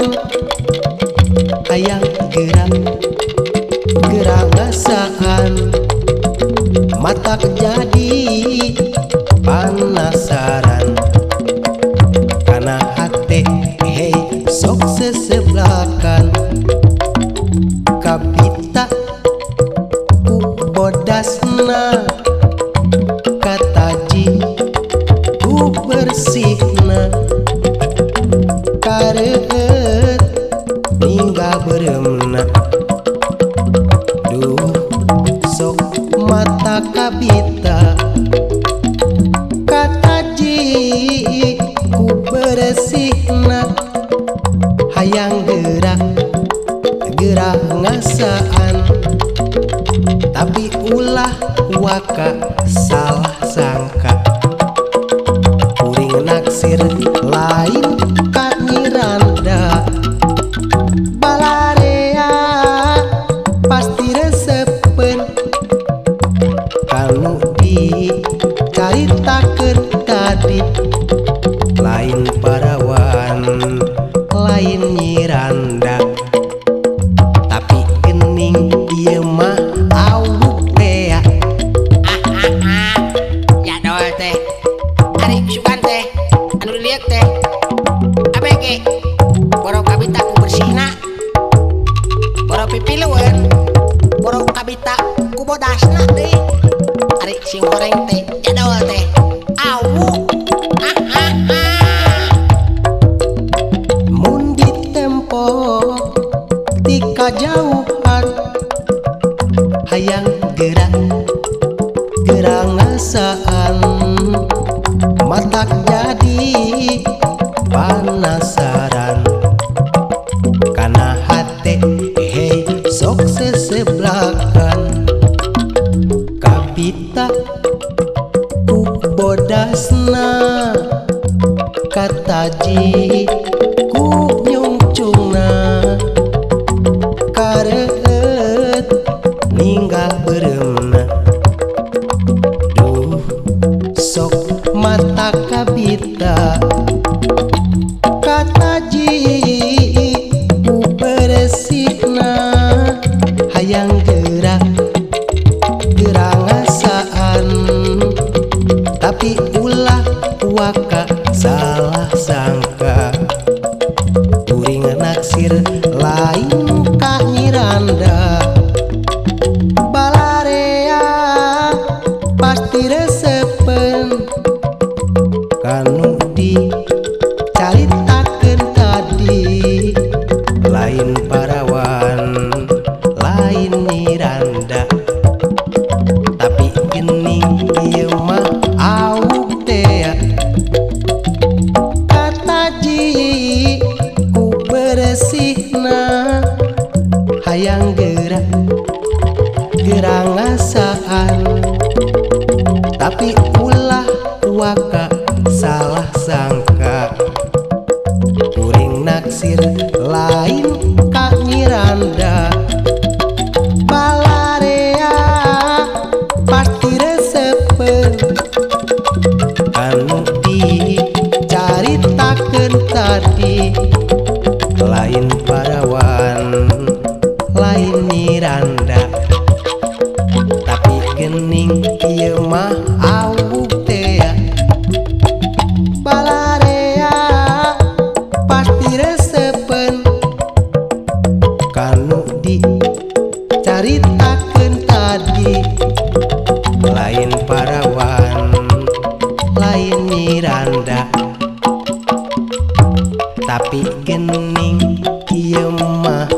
Kajauhan hayang gerak gerak ngasaan matak jadi panasaran kana hate hei sok seseblakan kabita ku bodasna kataji ku bersihna kareueut ninggal beureumna duh sok mata kabita kataji ku bersihna hayang gerak gerak ngasaan tapi ulah waka salah sangka kuring naksir lain ka Miranda balarea pasti resepeun kanu dicaritakeun tadi lain parawan lain Miranda tapi gening ieu mah awuk tea. Ya dol teh ari sugan teh anu diliek teh abg boro kabita ku bersihna boro pipilueun boro kabita ku bodasna deui ari sing goreng teh jadol teh awuk. Mun ditempo ti kajauhan hayang gerak gerak ngasaan matak jadi panasaran kana hate hei sok seseblakan kabita ku bodasna kataji ku nyungcungna kareueut ninggal beureumna duh sok mata kabita kataji ku bersihna hayang gerak gerak ngasaan tapi ulah waka salah sangka kuring naksir lain ka Miranda balarea pasti resepeun kanu dicaritakeun tadi lain parawan lain Miranda tapi gening ieu mah awuk tea kataji ku bersihna hayang gerak gerak ngasaan tapi ulah waka salah sangka kuring naksir lain ka Miranda balarea pasti resepeun anu dicaritakeun tadi lain parawan lain Miranda tapi gening ieu mah awuk tea balarea pasti resepeun kanu dicaritakeun tadi lain parawan lain Miranda tapi gening ieu mah.